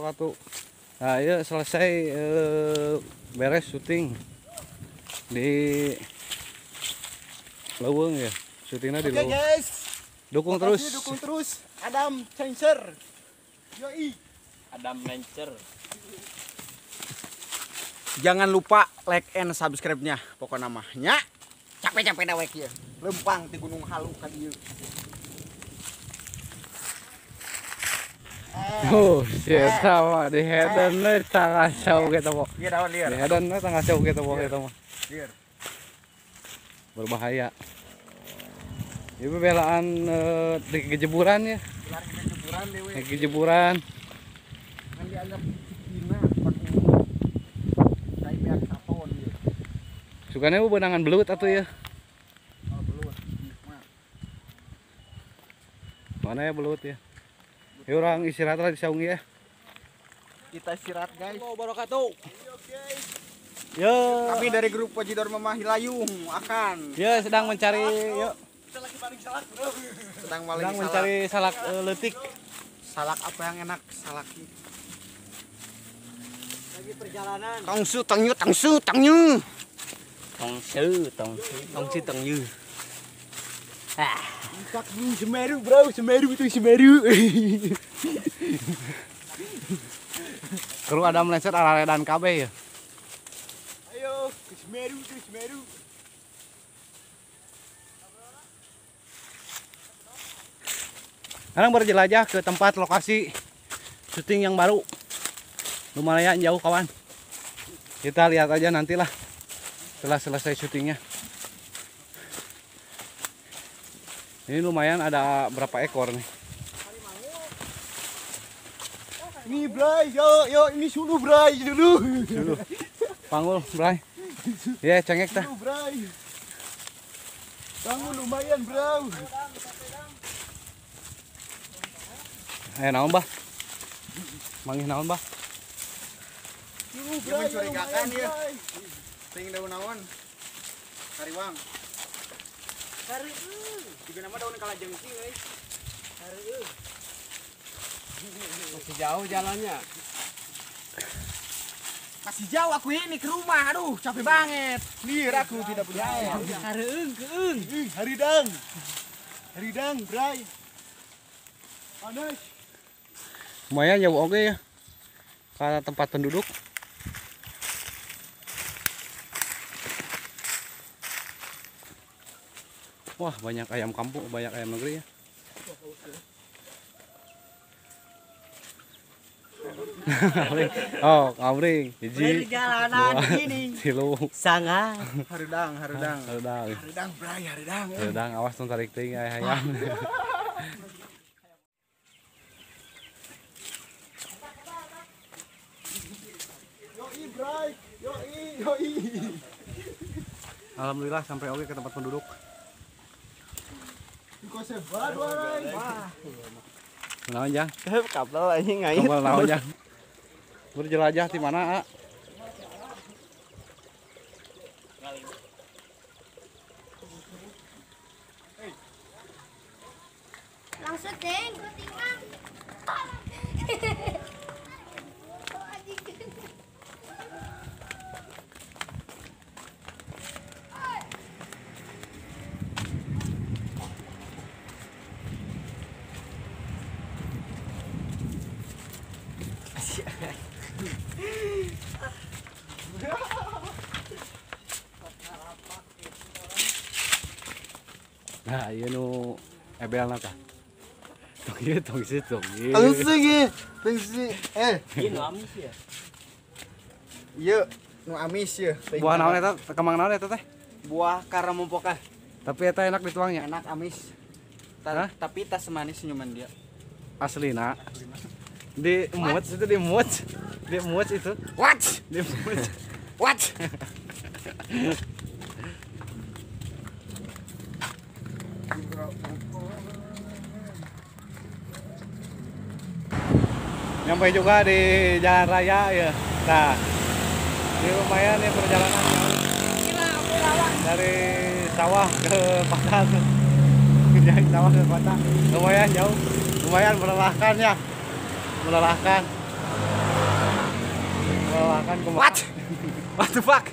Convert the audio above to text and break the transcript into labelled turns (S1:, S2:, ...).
S1: wabarakatuh. Nah, ya selesai beres syuting di Leuweung ya. Syutingnya di Leuweung.
S2: Oke guys.
S1: Dukung terus.
S2: Dukung terus Adam Lancer. Yoi.
S3: Adam Lancer.
S2: Jangan lupa like and subscribe-nya. Pokoknya namanya capek-capek dawek ya. Lempang di Gunung Halu ka dieu.
S1: Oh, siapa di headen we tangga kita mah.
S2: Iya daun liar.
S1: Di headen we tangga kita mah kita mah.
S2: Liar.
S1: Berbahaya. Ini belaan di kejeburan ya.
S2: Kejeburan dewe.
S1: Di kejeburan.
S2: Kan dianggap Cina kai beak saton ieu.
S1: Sukanya beunangan belut atuh ya.
S2: Oh, belut.
S1: Mana ya belut ya? Ya orang istirahat lah di saung ya.
S2: Kita istirahat guys.
S1: Wabarakatuh. Yo.
S2: Kami dari grup Wajidor Mamah Hilayung akan.
S1: Ya sedang mencari yuk.
S2: Kita lagi maling salak, bro. Sedang maling
S1: sedang mencari salak leutik.
S2: Salak apa yang enak? Salak.
S3: Lagi perjalanan.
S2: Tongsu tongyu tongsu tongyu.
S3: Tongsu tongsu tongsu tongyu. Ah.
S2: Kak Semeru bro, Semeru itu Semeru.
S1: Kru Adam Lancer araredan KB ya.
S2: Ayo ke Semeru ke Semeru.
S1: Sekarang berjelajah ke tempat lokasi syuting yang baru. Lumayan jauh kawan. Kita lihat aja nantilah setelah selesai syutingnya. Ini lumayan ada berapa ekor nih.
S2: Ini Bray, yo yo ini sulu Bray dulu.
S1: Sulu. Panggul Bray. Ya cengek tah.
S2: Bray. Panggul lumayan bro.
S1: Naon bah? Manggih naon bah?
S2: Ini mencurigakan ya. Ting daun naon? Kariwang.
S3: Hareueuh.
S2: Juga nama daun kalajengking euy.
S3: Hareueuh. Masih jauh jalannya.
S2: Masih jauh aku ini ke rumah. Aduh, capek banget. Liar aku tidak punya air.
S3: Hareueung keung.
S2: Ih, haridang. Haridang, Bray. Panas.
S1: Lumayan jauh oke ya. Karena tempat penduduk. Wah, banyak ayam kampung, banyak ayam negeri ya. Oh, ngabring. Hiji.
S3: Perjalanan ini
S1: tilu.
S3: Sangat
S2: haridang, haridang.
S1: Haridang.
S2: Haridang, Bray, haridang.
S1: Haridang, awas tong tarik teuing aya hayam.
S2: Yoi, Bray. Yoi, yoi.
S1: Alhamdulillah sampai oke ke tempat penduduk. Naon jang?
S3: Kabel anjing ngait.
S1: Kabel naon jang? Berjelajah di mana, A?
S4: Langsung deng, tinggal.
S1: Nah, ieu nu ebelna tah. Tong ieu tong si tong ieu.
S2: Tong si eh.
S3: Ieu nu amis ya.
S2: Ieu nu amis ya.
S1: Buah naon eta? Kembang naon eta teh?
S2: Buah karamompoka.
S1: Tapi eta enak dituangnya.
S2: Enak amis. Tapi tas manis senyuman dia.
S1: Aslina. Di muat itu di muat. Di muat itu.
S2: What?
S1: Di muat.
S2: What?
S1: Nyampe juga di jalan raya ya. Nah, ini lumayan nih perjalanan dari sawah ke kota tuh. Dari sawah ke kota lumayan jauh, lumayan melelahkan ya, melelahkan. Kelelakan kumaha?
S2: What? What the fuck?